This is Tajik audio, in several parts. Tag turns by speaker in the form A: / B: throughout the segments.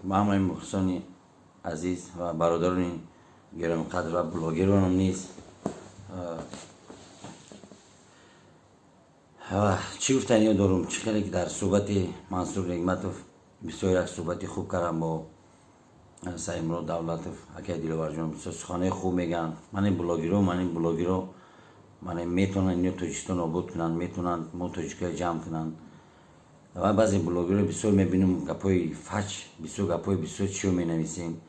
A: Ба ҳамаи мухлисони азиз ва бародарони гиромиқадр ва блогеронам низ. Чӣ гуфтаниё дорум? Чӣ хеле ки дар суҳбати Мансур Нигматов бисёр як суҳбати хуб кардам бо Саидмурод Давлатов, акай Диловарҷон бисёр суханои хуб мегӯянд. Мани блогеро, мани блогеро, мани метавонанд ино Тоҷикистон обод кунанд, метавонанд мо тоҷикоя ҷамъ кунанд. Ва баъзе блогерро бисёр мебинам, гапҳои фач, бисёр гапҳои бисёр чиё менависем.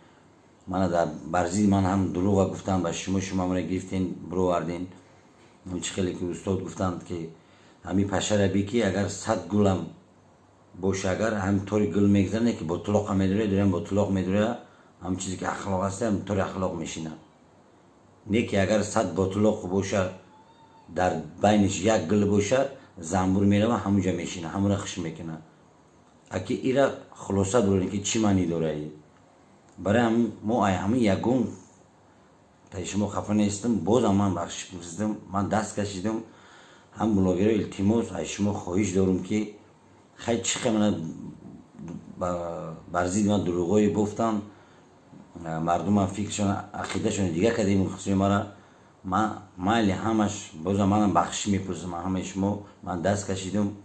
A: Мана дар бар зидди ман ҳам дурӯға гуфтанд ба шумо, шумо мара гирифтен, бироварден. Чӣ хеле ки устод гуфтанд, ки ҳамин пашара би, ки агар 100 гулам боша, агар ҳамин тори гул мегзане, ки ботулоқа медуря, дурям ботулоқ медуря, ҳамин чизе ки ахлоқ аст, ҳамин тори ахлоқ мешинад. Не ки агар 100 ботулоқ боша, дар байниш як гул боша, занбур мерава, ҳамунҷа мешина, ҳамура хуш мекунад. Аки ира хулоса дорем, ки чӣ маънӣ дораи? Барои ҳамин мо ай ҳамин ягон таи шумо хафа нестам, бозам ман бахшиш пурсидам, ман даст кашидам. Ҳам блогеро, илтимос, аз шумо хоҳиш дорум, ки хай чӣ хел мана бар зидди ман дурӯғҳое бофтанд, мардумам фикршон, ақидашон дигар кардем, мухлисои мара. Ман майли, ҳамаш бозам манам бахшиш мепурсам ҳамаи шумо, ман даст кашидам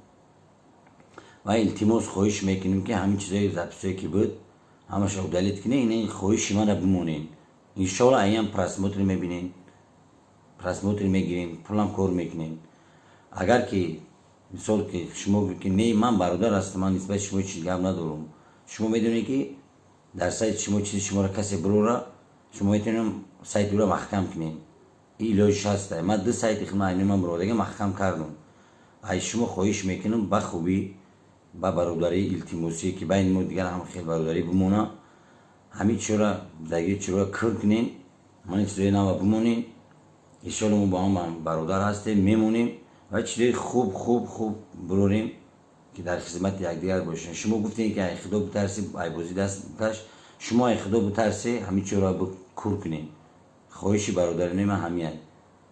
A: ва илтимос, хоҳиш мекунем, ки ҳамин чизои записое ки буд, ҳамаша удалить кунед. Ина хоҳиши мара бимонед. Иншоалло, аям просмотр мебинем, просмотр мегирем, пулам кор мекунем. Агар ки мисол ки шумо ки не, ман бародар ҳастам, ман нисбати шумо чиз гап надорам. Шумо медонед, ки дар сайти шумо чизи шуморо касе бирора, шумо метавонем сайти ӯро маҳкам кунем. Ин илоҷиш ҳаста. Ман ду сайти хидмат айни ман биродага маҳкам кардам. Аз шумо хоҳиш мекунам, ба хубӣ, ба бародарӣ, илтимосӣ, ки байни мо дигар ҳам хел бародарӣ бимона. Ҳамин чизро даги чизро кир кунем, ман чизои нава бимонем. Иншоалло, мо бо ҳам бародар ҳастем, мемонем ва чизои хуб, хуб, хуб бирорем, ки дар хизмати якдигар бошем. Шумо гуфтем, ки ай Худо битарси, ай бозӣ даст каш. Шумо ай Худо битарси, ҳамин чизро кур кунем. Хоҳиши бародарони ман ҳамин.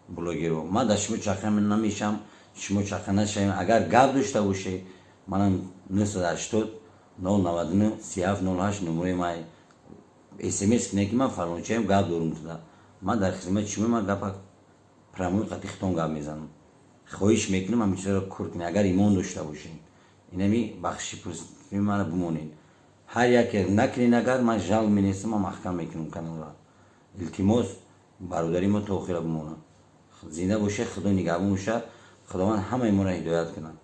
A: Блогеро, ман дар шумо чақа намешам, шумо чақа нашавем. Агар гап дошта боше, манам 980 099 37 08 номерои ман, смс кунед, ки ман фалончаем, гап дорум туда. Ман дар хизмати шумо, ман гапа прямой қати хитон гап мезанам. Хоҳиш мекунам, ҳамин чизро кур кунед, агар имон дошта бошед. Инами бахшиши пурсии мара бимонед. Ҳар яке накунед, агар ман жал менесам, ман маҳкам мекунам каналро. Илтимос, бародари мо то охира бимонад. Зинда бошед, Худо нигаҳбон бошад, Худованд ҳамаи моро ҳидоят кунад.